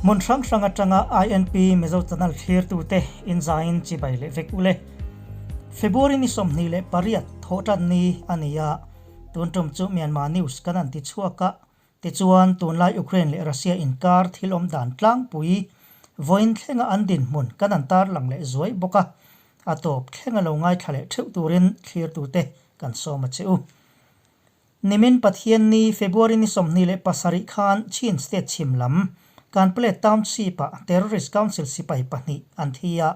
Hmun hrang hrang atanga INP Mizo Channel thlirtute inzaiin chibai leh vek ule. February ni 28 thawhtan ni a ni a, tun tum chu Myanmar News kan han ti chhuak a, tichuan tunlai Ukraine leh Russia inkar thil awm dan tlangpui vawiin thlenga an dinhmun kan han tarlang leh zuai bawk a, a tawp thlenga lo ngaithla leh theuh turin thlirtute kan sawm a che u. Nimin Pathianni, February ni 27 khan Chin State chhim lam Kanplet Township-ah Terrorist Council sipai pahnih an thi a,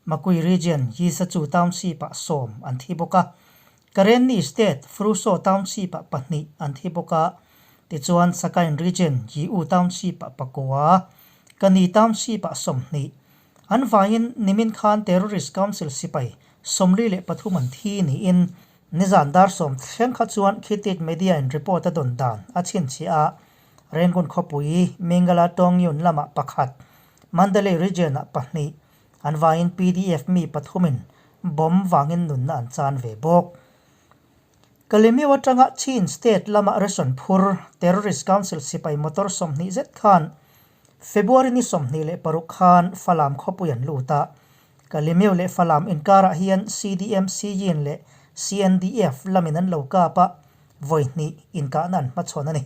Makui Region Yisachu Township-ah sawm an thi bawk a, Karenni State Fruso Township-ah pahnih an thi bawk a, tichuan Sakain Region Yiu Township-ah pakua, Kani Township-ah 20 an vaiin nimin khan Terrorist Council sipai 43 an thi niin Nizan dar sawm thleng kha chuan Khitit Media in report a dawn dan a chhinchhiah a, Rangoon khawpui Mingala Tawngyun lamah pakhat, Mandalay Region ah pahnih, an vaiin PDF mi pathumin bomb vangin nunna an chan ve bawk. Kalemiu atanga Chin State lama ration phur Terrorist Council sipai motor 20 zet khan February ni 26 khan Falam khawpui an lut a, Kalimiu leh Falam inkarah hian CDM, CYIN leh CNDF lamin an lo kap a, vawi hnih inkahna an hmachhawn a ni.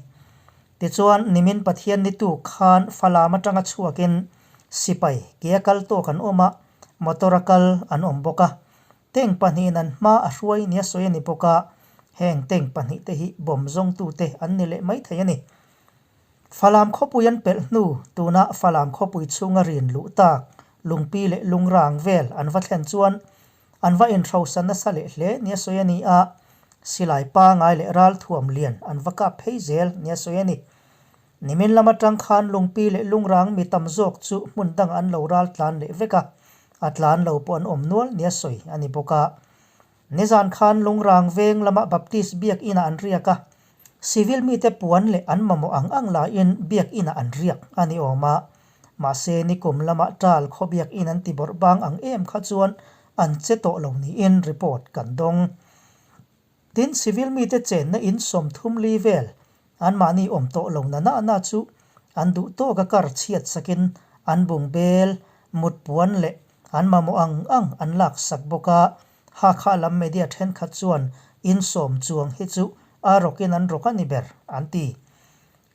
Tichuan, nimin Pathian ni tuk khan Falam atanga chhuakin sipai ke a kal tawk an awm a, motor a kal an awm bawk a. Tank pahnihin an hma a hruai nia sawi a ni bawk a, heng tank pahnih te hi bomb zawngtute an ni leh maithei a ni. Falam khawpui an pelh hnu, tuna Falam khawpui chhunga rin luh tak, lungpi leh lungrang vel an va thlen chuan an va inhrosa nasa leh hle nia sawi a ni a, silai pangai leh ralthuam lian an va kap phei zel nia sawi a ni. Nimin lam atang khan lungpi leh lungrang mi tam zawk chu hmun dangah an lo ral tlan leh vek a, a tlan lo pawh an awm nual nia sawi a ni bawk a. Nizan khan Lungrang veng lama Baptist biakinn ah an riak a, civil mite puan leh an mamawh ang ang laiin biakinn ah an riak a ni awm a. Mahse nikum lama ṭal khaw biakinn an ti bawrh bang ang em kha chuan an che tawh lo niin report kan dawng. Tin, civil mite chenna in 34 vel anmahni awm tawh lo na na na chu an duh tawk a kar chhiat sakin an bung bel, mut puan leh an mamawh ang ang an lak sak bawk a, Hakha lam media thenkhat chuan in sawm chuang hi chu a rawkin an rawk a ni ber, an ti.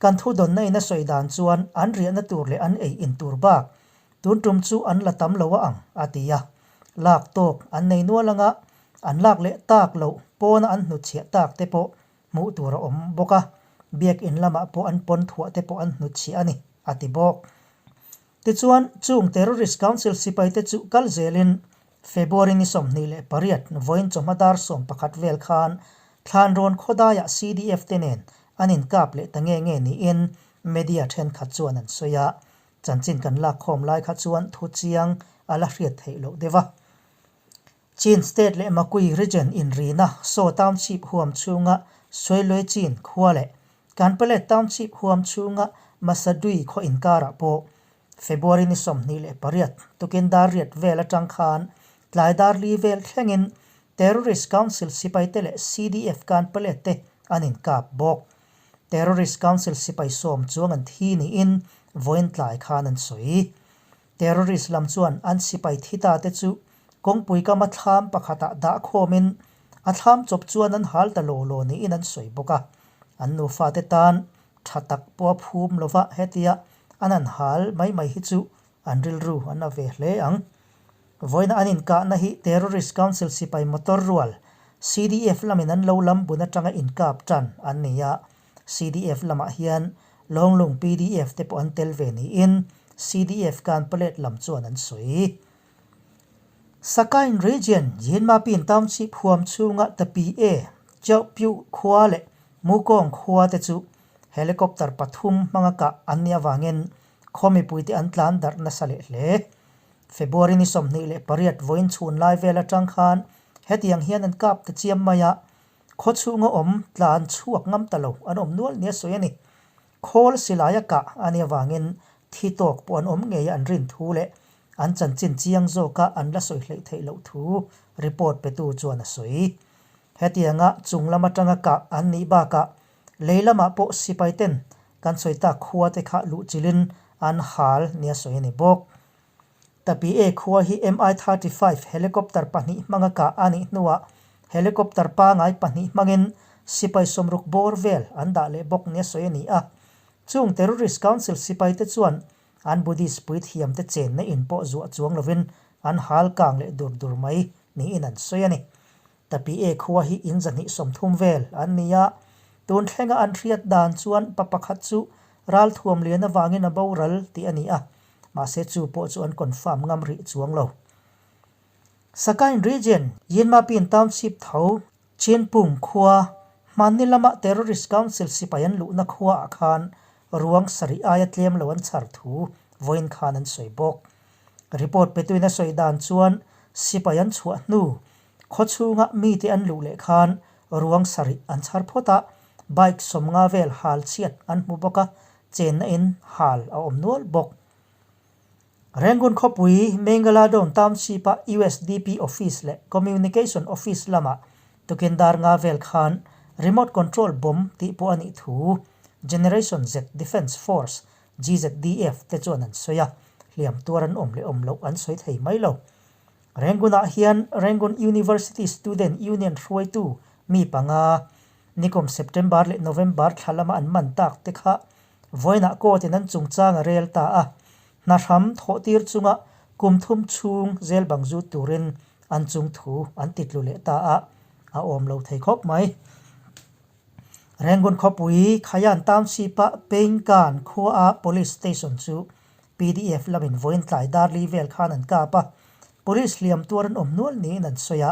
Kan thu dawnna in a sawi dan chuan an riahna tur leh an ei in tur bak tun tum chu an la tam lo a ang, a ti a. Lak tawk an nei nual anga an lak leh tak loh pawna an hnutchhiah tak te pawh hmuh tur a awm bawk a, biakin lamah pawh an pawn thuah te pawh an hnutchhiah a ni, a ti bawk. Tichuan, chung Terrorist Council sipaite chu kal zelin February ni 28 vawiin chawhma dar 11 vel khan Thlanrawn khawdaiah CDF te nen an inkap leh ta nge nge niin media thenkhat chuan an sawi a, chanchin kan lakkhawm lai kha chuan thu chiang a la hriat theih loh deuh a. Chin State leh Makui Region inrina Saw Township huam chhunga Suailue Chin khua leh Kanpale Township huam chhunga Masadui khaw inkarah pawh February ni 28 tukin dar riat vel atang khan tlai dar li vel thlengin Terrorist Council sipaite leh CDF Kanpale te an inkap bawk. Terrorist Council sipai sawm chuang an thi niin vawiin tlai khan an sawi. Terrorist lam chuan an sipai thi ta te chu kawngpui kama thlam pakhatah dah khawmin a thlam chawp chuan an hal ta law law niin an sawi bawk a. An nufa te tan tha tak pawh a phum lova hetia an han hal mai mai hi chu an rilru an la ve hle ang. Vawiina an inkahna hi Terrorist Council sipai motor rual CDF lamin an lo lam bun atanga inkap tan an ni a. CDF lamah hian Lawnglung PDF te pawh an tel ve niin CDF Kanpalet lam chuan an sawi. Sakain Region Yinmapin Township huam chhunga Tapi E, Chauhpiuh khua leh Mukawng khua te chu helicopter pathum hmanga kah an nih avangin khaw mipuite an tlan darh nasa leh hle. February ni 28 vawiin chhun lai vel atang khan hetiang hian an kap ta chiam mai a, Khaw chhunga awm tlan chhuak ngam ta lo an awm nual nia sawi a ni. Khawl silaia kah a nih avangin thi tawk pawh an awm ngei a an rin thu leh an chanchin chiang zawka an la sawi hleih theih loh thu report petu chuan a sawi. Hetianga chung lam atanga kah an nih bakah lei lamah pawh sipai ten kan sawi tak khua te kha luh chilhin an hal nia sawi a ni bawk. Tapi-e khua hi Mi-35 helicopter pahnih hmanga kah a nih hnuah helicopter pangai pahnih hmangin sipai sawmruk bawr vel an dah leh bawk nia sawi a ni a. Chung Terrorist Council sipaite chuan an Buddhist puithiamte chenna in pawh zuah chuang lovin an hal kang leh dur dur mai niin an sawi a ni. Tapi-e khua hi in zahnih 30 vel an ni a, tun thlenga an hriat dan chuan pa pakhat chu ralthuam lian avangin a boral tih a ni a, mahse chu pawh chu an confirm ngam rih chuang lo. Sakain Region, Yinmapin Township tho, Chinpung khua, hmanni lama Terrorist Council sipai an luhna khuaah khan ruang sarih aia tlem lo an chhar thu vawiin khan an sawi bawk. Report petuin a sawi dan chuan sipai an chhuah hnu Khaw chhunga mite an luh leh khan ruang sarih an chhar phawt a, bike 50 vel hal chhiat an hmu bawk a, chenna in hal a awm nual bawk. Rangoon khawpui Mengaladon Township-a usdp Office leh Communication Office lamah tukin dar nga vel khan remote control bomb tih pawh a nih thu Generation Z Defence Force, GZDF, te chuan an sawi a, hliam tuar an awm leh awm loh an sawi thei mai lo. Rangoon-ah hian Rangoon University Student Union hruaitu mi panga nikum September leh November thla lama an man tak te kha vawiinah court-in an chungchang a rel ta a, hna hram thawh tir chunga kum thum chhung zel bang zut turin an chung thu an ti tlu leh ta a, a awm lo thei khawp mai. Rangoon khawpui Khayan Township-a Paingkan khua-a Police Station chu Pdf lamin vawiin tlai dar li vel khan an kap a, police hliam tuar an awm nual niin an sawi a,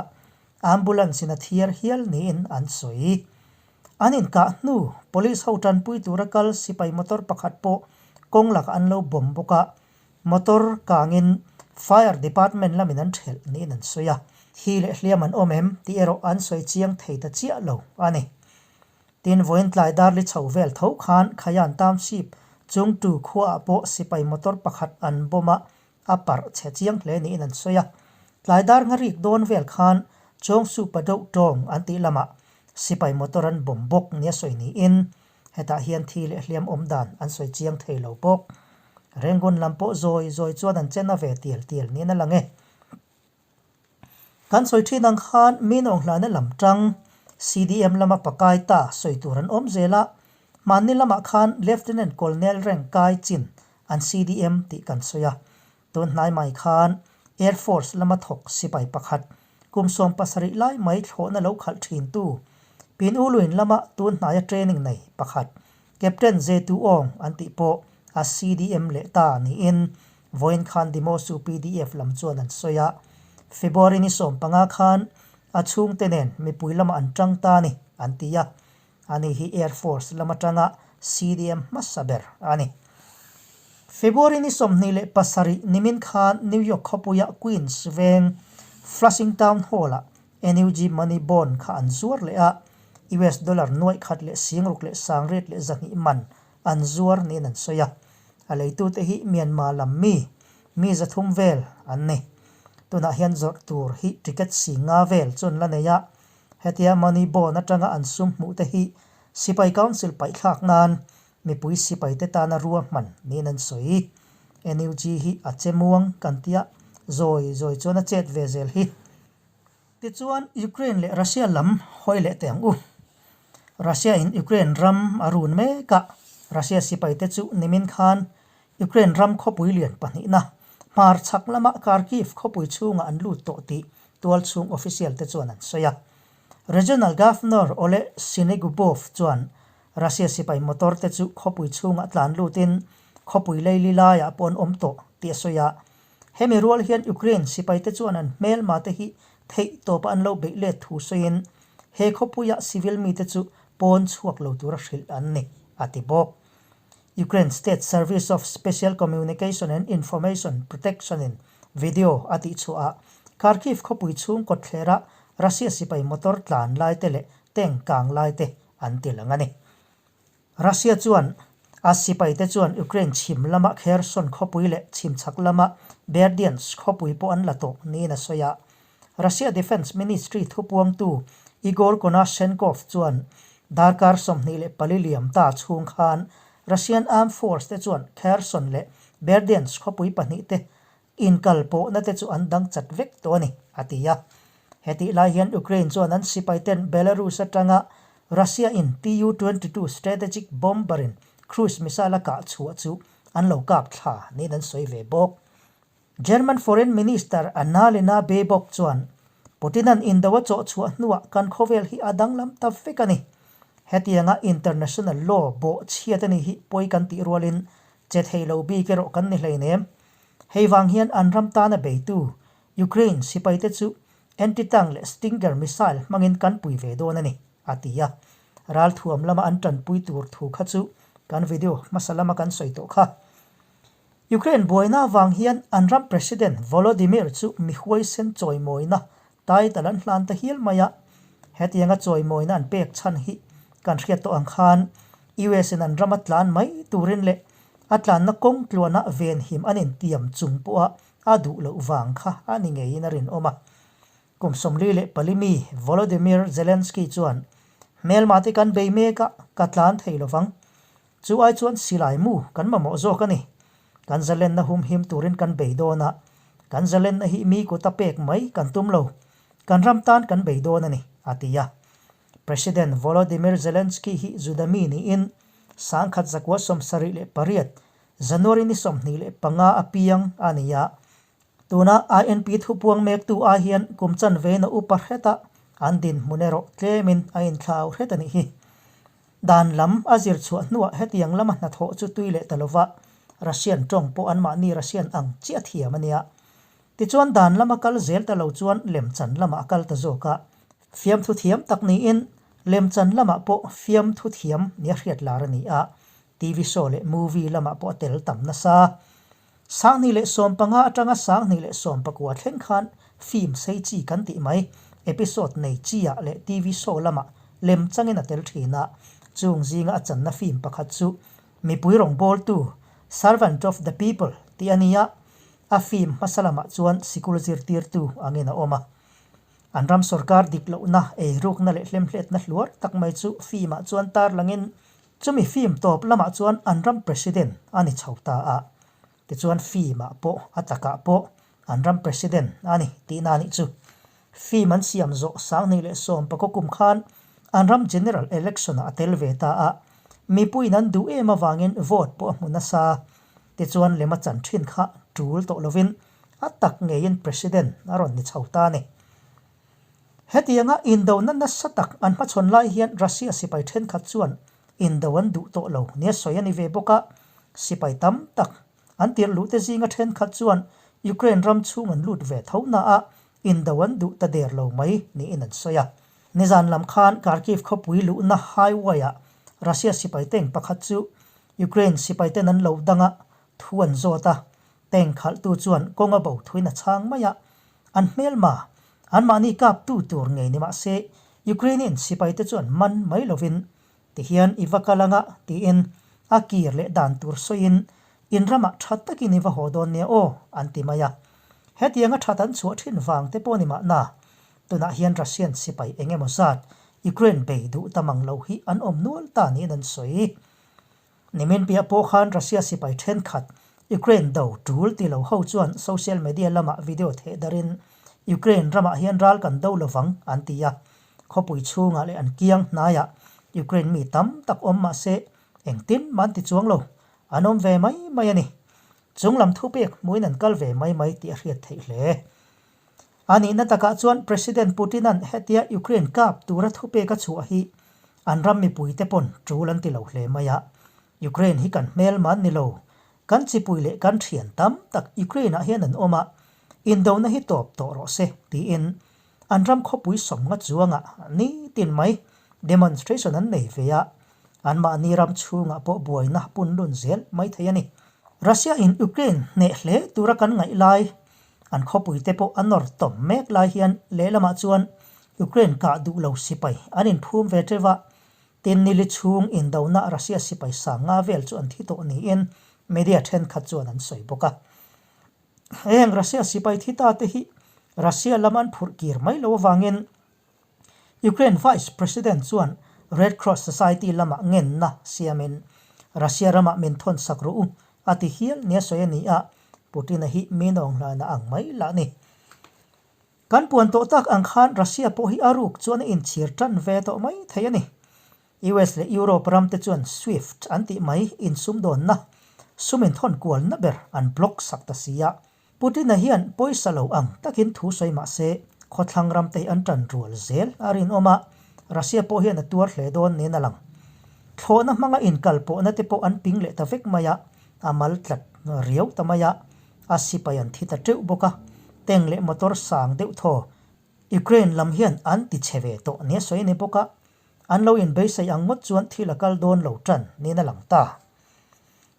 ambulance in a thiar hial niin an sawi. An inkah hnu, police ho tanpui tura kal sipai motor pakhat pawh kawng lakah an lo bomb bawk a, motor kangin fire department lamin an thelh niin an sawi a, thi leh hliam an awm em tih erawh an sawi chiang thei ta chiah lo a ni. Tin, vawiin tlai dar li chho vel tho khan Khayan Township Chungtu khuaah pawh sipai motor pakhat an bomb a, a parh chhe chiang hle niin an sawi a. Tlai dar ngharik dawn vel khan Chawngsu Padoh tawng an tih lamah sipai motor an bomb bawk nia sawi niin hetah hian thi leh hliam awm dan an sawi chiang thei lo bawk. Rangoon lam pawh zawi zawi chuan an chen a ve tial tial niin a lang e. Kan sawi thin ang khan mi nawnghlana lam tang CDM lama pakai ta sawi tur an awm zel a, hmanni lamah khan Lieutenant Colonel rank kai chin an CDM tih kan sawi a. Tun hnai mai khan Air Force lama thawk sipai pakhat kum 17 lai mai thlawhna lo khalh thin tu Pin U Luin lama tun hnaia training nei pakhat Captain Zetu Aung an tih pawh a CDM leh ta niin Vawiin khan Dimosu pdf lam chuan an sawi a, February ni 15 khan a chhungte nen mipui lamah an tang ta a ni, an ti a. Ani hi Air Force lam atanga CDM hmasa ber a ni. February ni 27 nimin khan New York khawpuia Queens veng Flushing Town Hall-ah NUG Money Bond kha an zuar leh a, US dollar nuaih khat leh singruk leh sangriat leh 200 man an zuar niin an sawi a. A leitute hi Myanmar lam mi, mi 300 vel an ni. Tunah hian zawrh tur hi ticket 50 vel chu an la nei a, hetia money bond atanga an sum hmuh te hi Sipai Council paihthlak nan mipui sipai te tana ruahman niin an sawi. NUG hi a che muang kan tia zawi zawi chuan a chet ve zel hi. Tichuan Ukraine leh Russia lam hawi leh teh ang u. Russia in Ukraine ram a run mek a, Russia sipai te chu nimin khan Ukraine ram khawpui lian pahnihna hmar chhak lama Kharkiv khawpui chhungah an lut tawh tih tualchhung official te chuan an sawi a. Regional Governor Oleh Sinegubov chuan Russia sipai motor te chu khawpui chhungah tlan lutin khawpui leili laiah pawh an awm tawh tih a sawi a. Hemi rual hian Ukraine sipaite chuan an hmelma te hi theih tawpa an lo beih let thu sawiin he khawpuia civil mite chu pawn chhuak lo tura hrilh an ni, a ti bawk. Ukraine State Service of Special Communication and Information Protection-in video a tihchhuahah Kharkiv khawpui chhung kawtthlera Russia sipai motor tlan lai te leh tank kang lai te an ti lang a ni. Russia chuan a sipaite chuan Ukraine chhim lama Kherson khawpui leh chhim chhak lama Berdyansk khawpui pawh an la tawh niin a sawi a. Russia Defence Ministry thupuangtu Igor Konashenkov chuan darkar 24 liam ta chhung khan Russian Armed Force te chuan Kherson leh Berdyansk khawpui pahnihte inkalpawhna te chu an dang chat vek tawh a ni, a ti a. Hetih lai hian Ukraine chuan an sipaiten Belarus atanga Russia in Tu-22 strategic bomber in cruise missile a kah chhuah chu an lo kap thla niin an sawi ve bawk. German Foreign Minister Annalena Baerbock chuan Putin-a'n indo a chawh chhuah hnuah kan khawvel hi a danglam ta vek a ni. Hetianga international law bawh chhiat a ni hi pawi kan tih rualin che thei lo bik erawh kan ni hleinem. Hei vang hian an ram tana beitu Ukraine sipaite chu anti-tank leh Stinger missile hmangin kan pui ve dawn a ni, a ti a. Ralthuam lama an tanpui tur thu kha chu kan video hmasa lama kan sawi tawh kha. Ukraine buaina avang hian an ram President Volodymyr chu mi huaisen chawimawina title an hlan ta hial mai a. Hetianga chawimawina an pek chhan hi kan hriat tawh ang khan US in an ram a tlan mai turin leh a tlanna kawng tluana venhim an intiam chung pawha a duh loh vang kha a ni ngeiin a rinawm a. Kum 44 mi Volodymyr Zelensky chuan, Hmelmate kan bei mek a, ka tlan thei lovang. Chu ai chuan silai mu kan mamawh zawk a ni. Kan zalenna humhim turin kan bei dawn a, kan zalenna hi mi kuta pek mai kan tum lo. Kan ram tan kan bei dawn a ni, a ti a. President Volodymyr Zelensky hi Juda mi niin 1978 January ni 25 a piang a ni a. Tuna INP thupuang mektu ai hian kum chanvein a upa hret a, an dinhmun erawh tlemin a inthlau hret a nih hi. Dan lam a zir chhuah hnuah hetiang lama hnathawh chu tui leh ta lova, Russian tawng pawh anmahni Russian ang chiah thiam a nia. Tichuan dan lama kal zel ta lo chuan lemchan lamah a kal ta zawk a, fiamthu thiam tak niin lemchan lamah pawh fiamthu thiam nia hriat lar a ni a, TV show leh movie lamah pawh a tel tam nasa. 2015 atanga 2019 thleng khan film sei chi kan tih mai, episode nei chi ah leh TV show lamah lem changin a tel thin a, chung zinga a channa film pakhat chu Mipui rawngbawltu, Servant of the People, tih a ni a, a film hmasa lamah chuan sikul zirtirtu angin a awm a. An ram sorkar dik lohna, eirukna leh hlemhletna hluar tak mai chu film ah chuan tarlangin Chumi film tawp lamah chuan an ram president a ni chho ta a, tichuan film ah pawh a takah pawh an ram president a ni tihna a nih chu. Film an siam zawh 2019 kum khan an ram general election ah a tel ve ta a, mipuiin an duh em avangin vote pawh a hmu nasa, tichuan lem a chan thin kha tul tawh lovin a tak ngeiin president a rawn ni chho ta a ni. Hetianga indona nasa tak an hmachhawn lai hian Russia sipai thenkhat chuan indo an duh tawh lo nia sawi a ni ve bawk a, sipai tam tak an tirh luhte zinga thenkhat chuan Ukraine ram chhung an lut ve tho na a, indo an duh ta der lo mai niin an sawi a. Nizan lam khan Kharkiv khawpui luhna highway-ah Russia sipai tank pakhat chu Ukraine sipaiten an lo dang a, thu an zawt a, tank khalhtu chuan kawng a bo thuin a chhang mai a, An hmelma, anmahni kaptu tur ngei ni mah se, Ukrainian sipaite chuan man mai lovin tihian i va kal anga tiin a kir leh dan tur sawiin in ramah tha takin i va haw dawn nia aw an ti mai a. Hetianga that an chhuah thin vang te pawh ni mahna, tunah hian Russian sipai eng emaw zat Ukraine bei duh ta mang lo hi an awm nual ta niin an sawi. Nimin piah pawh khan Russia sipai thenkhat Ukraine do tul ti lo ho chuan social media lamah video theh darin Ukraine ramah hian ral kan do lovang an ti a, khawpui chhungah leh an kiang hnaiah Ukraine mi tam tak awm mah se engtin mah an ti chuang lo, an awm ve mai mai a ni. Chung lam thupek hmuhin an kal ve mai mai tih a hriat theih hle. A nihna takah chuan President Putin-a'n hetia Ukraine kap tura thupek a chhuah hi an ram mipuite pawn tul an ti lo hle mai a. Ukraine hi kan hmelma an ni lo. Kan chipui leh kan thian tam tak Ukraine-ah hian an awm a, indona hi tawp tawh rawh se tiin an ram khawpui sawmnga chuangah nitin mai demonstration an nei ve a, anmahni ram chhungah pawh buaina punlun zel mai thei a ni. Russia-in Ukraine hneh hle tura kan ngaih lai An khawpuite pawh a nawr tawm mek lai hian lehlamah chuan Ukraine kah duh lo sipai an inphum ve teuh a, tin nili chhung indona Russia sipai sang nga vel chu an thi tawh niin media thenkhat chuan an sawi bawk a. Heng Russia sipai thi ta te hi Russia lam an phurh kir mai lo avangin Ukraine Vice President chuan Red Cross Society lamah ngenna siamin Russia ramah min thawn sak rawh u a ti hial nia sawi a ni a, Putin-a hi mi nawnghlana ang mai lah ni. Kan puan tawh tak ang khan Russia pawh hi a ruk chuan a inchhir tan ve tawh mai thei a ni. US leh Europe ram te chuan Swift an tih mai insumdawnna, sum inthawn kualna ber an block sak ta si a. Putin-a hian pawisa lo ang takin thu sawi mah se, khawthlang ram te hi an tan rual zel a rinawm a, Russia pawh hian a tuar hle dawn niin a lang. Thlawhna hmanga inkalpawhna te pawh an ping leh ta vek mai a, a mal tlat riau ta mai a, a sipai an thi ta teuh bawk a, tank leh motor sang deuh thaw Ukraine lam hian an ti chhe ve tawh nia sawi a ni bawk a, an lo inbeisei ang ngawt chuan thil a kal dawn lo tan niin a lang ta.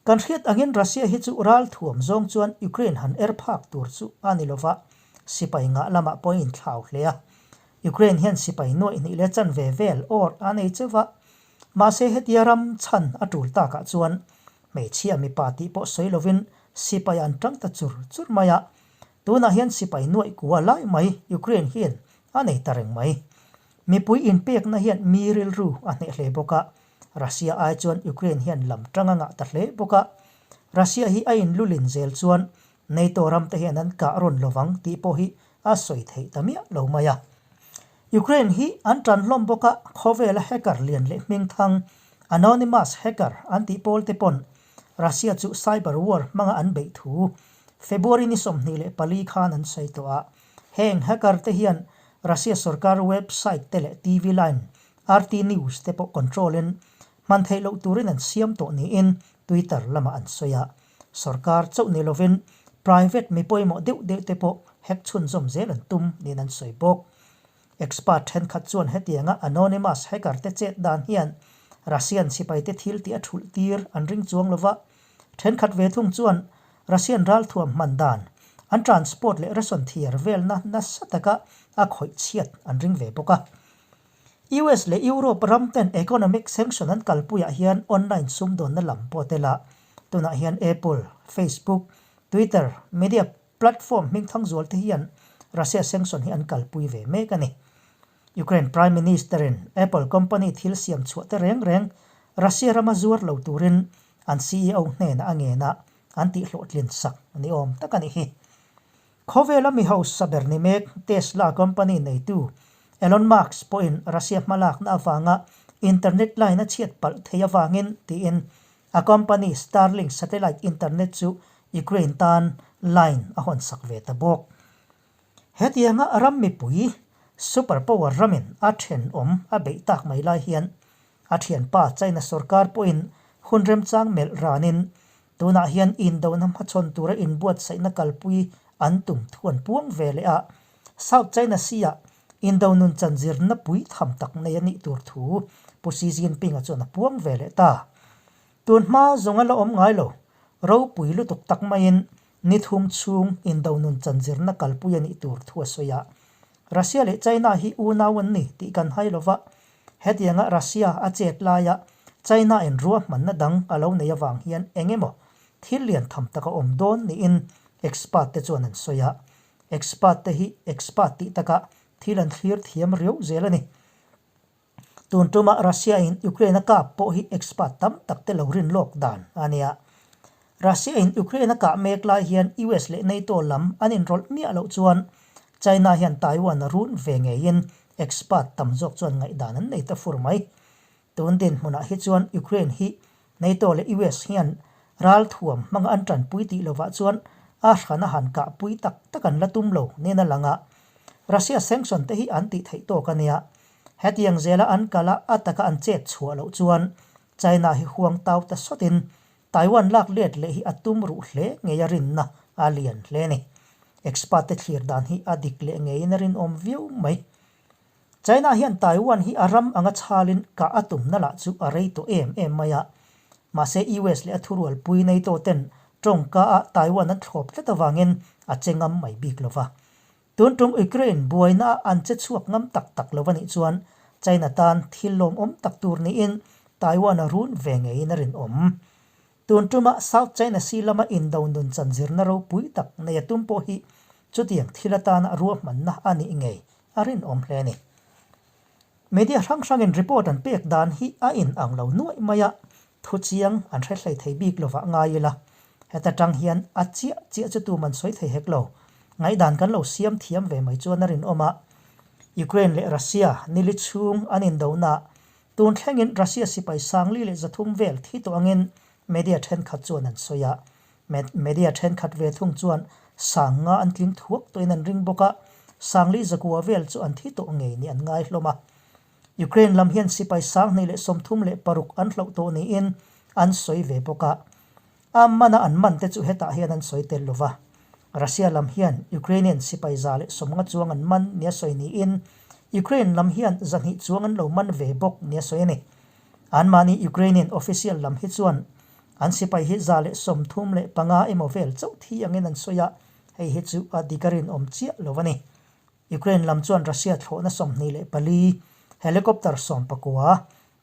Kan hriat angin Russia hi chu ral thuam zawng chuan Ukraine han er phak tur chu a ni lova, sipai ngah lamah pawh a inthlau hle a. Ukraine hian sipai nuaih hnih leh chanve vel awr a nei cheu va, mahse hetia ram chhan a tul takah chuan hmeichhia mipa tih pawh sawi lovin sipai an tang ta chur chur mai a, Tunah hian sipai nuaih kua lai mai Ukraine hian a nei ta reng mai. Mipui inpekna hian mi rilru a hneh hle bawk a, Russia ai chuan Ukraine hian lam tang a ngah ta hle bawk a. Russia hi a inlulin zel chuan NATO ram te hian an kah rawn lovang tih pawh hi a sawi theih ta miah lo mai a. Ukraine hi an tan hlawm bawk a, khawvela hacker lian leh hmingthang Anonymous hacker an tih pawl te pawn Russia chu cyber war hmanga an beih thu February ni 24 khan an sawi tawh a. Heng hacker te hian Russia sorkar website te leh TV line RT News te pawh control in hman theih loh turin an siam tawh niin Twitter lamah an sawi a. Sorkar chauh ni lovin private mi pawimawh deuh deuh te pawh hack chhunzawm zel an tum niin an sawi bawk. Expert thenkhat chuan hetianga anonymous hacker te chet dan hian Russian sipaite thil tih a thulh tir an ring chuang lova, thenkhat ve thung chuan Russian ralthuam hman dan, an transport leh ration thiar velna nasa taka a khawih chhiat an ring ve bawk a. US leh Europe ram ten economic sanction an kalpuiah hian online sumdawnna lam pawh a tel a, tunah hian Apple, Facebook, Twitter, media Platform hmingthang zual te hian Russia sanction hi an kalpui ve mek a ni. Ukraine Prime Minister in Apple company thil siam chhuah te reng reng Russia rama zuar lo turin an ceo hnenah a ngen a, an tihhlawhtlin sak ni awm tak a nih hi. Khawvela mi hausa ber ni mek Tesla company neitu Elon Musk pawhin Russia hmalakna avanga internet line a chhiat palh thei avangin tiin A company Starlink satellite internet chu Ukraine tan line a hawnsak ve ta bawk. Hetianga ram mipui super power ramin a thenawm a beih tak mai lai hian a thianpa China sorkar pawhin hun remchang melh ranin tunah hian indona hmachhawn tura inbuatsaihna kalpui an tum thu an puang ve leh a, South China Sea-ah indo nun chanzirna pui tham tak nei a nih tur thu Pu Xi Jinping-a chuan a puang ve leh ta. Tun hma zawng a la awm ngai lo, ropui lutuk tak maiin ni thum chhung indo nun chanzirna kalpui a nih tur thu a sawi a. Russia leh China hi unau an ni tih kan hai lova, hetianga Russia a chet laia China-in ruahmanna dang a lo nei avang hian eng emaw thil lian tham tak a awm dawn niin expert te chuan an sawi a. Expert te hi expert tih takah thil an thlir thiam riau zel a ni. Tun tumah Russia in Ukraine a kap pawh hi expert tam tak te lo rin lawk dan a nia. Russia in Ukraine a kah mek lai hian US leh NATO lam an inrawlh miah loh chuan China hian Taiwan a run ve ngeiin expert tam zawk chuan ngaihdan an nei ta fur mai. Tun dinhmunah hi chuan Ukraine hi NATO leh US hian ralthuam hmanga an tanpui tih lovah chuan a hrana han kahpui tak tak an la tum lo nen a lang a. Russia sanction te hi an tih theih tawk a nia. Hetiang zela an kal a, a taka an chet chhuah loh chuan China hi huang tau ta sawtin Taiwan lak let leh hi a tum ruh hle ngei a rinna a lian hle a ni. Expert te thlir dan hi a dik leh ngeiin a rinawm viau mai. China hian Taiwan hi a ram anga chhalin kah a tumna lah chu a rei tawh em em mai a. Mahse US leh a thurualpui NATO ten tawngka ah Taiwan an thlawp tlat avangin a che ngam mai bik lo va. Tun tum Ukraine buaina ah an che chhuak ngam tak tak lo a nih chuan China tan thil lawmawm tak tur niin Taiwan a run ve ngeiin a rinawm. Tun tuma South China Sea lama indo nun chanzirna ropui tak nei a tum pawh hi chutiang thil atana ruahmanna a nih ngei a rinawm hle a ni. Media hrang hrangin report an pek dan hi a in ang lo nuaih mai a, thu chiang an hre hlei thei bik lovah ngai ila. Heta tang hian a chiah chiah chu tuman sawi thei hek lo. Ngaihdan kan lo siam thiam ve mai chuan a rinawm a. Ukraine leh Russia nili chhung an indonaah tun thlengin Russia sipai sangli leh 300 vel thi tawh angin media thenkhat chuan an sawi a. Media thenkhat ve thung chuan sang nga an tling thuak tawhin an ring bawk a, sangli 900 vel chu an thi tawh ngei ni an ngai hlawm a. Ukraine lam hian sipai 2036 an hloh tawh niin an sawi ve bawk a. A mana an man te chu hetah hian an sawi tel lo va. Russia lam hian Ukrainian sipai 150 chuang an man nia sawi niin Ukraine lam hian 200 chuang an lo man ve bawk nia sawi a ni. Anmahni Ukrainian official lam hi chuan an sipai hi 135 emaw vel chauh thi angin an sawi a, hei hi chu a dik a rinawm chiah lo a ni. Ukraine lam chuan Russia thlawhna 24, helicopter 19,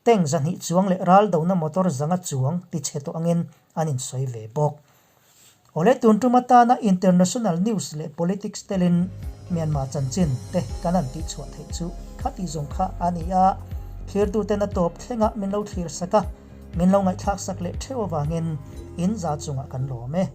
tank 200 chuang leh ral dona motor 500 chuang tichhe tawh angin an insawi ve bawk. Awle tun tum atana international news leh politics telin Myanmar chanchin te kan han tihchhuah theih chu khati zawng kha a ni a, thlirtuten a tawp thlengah min lo thlir sak a, min lo ngaihthlak sak leh theuh avangin in za chungah kan lawm e.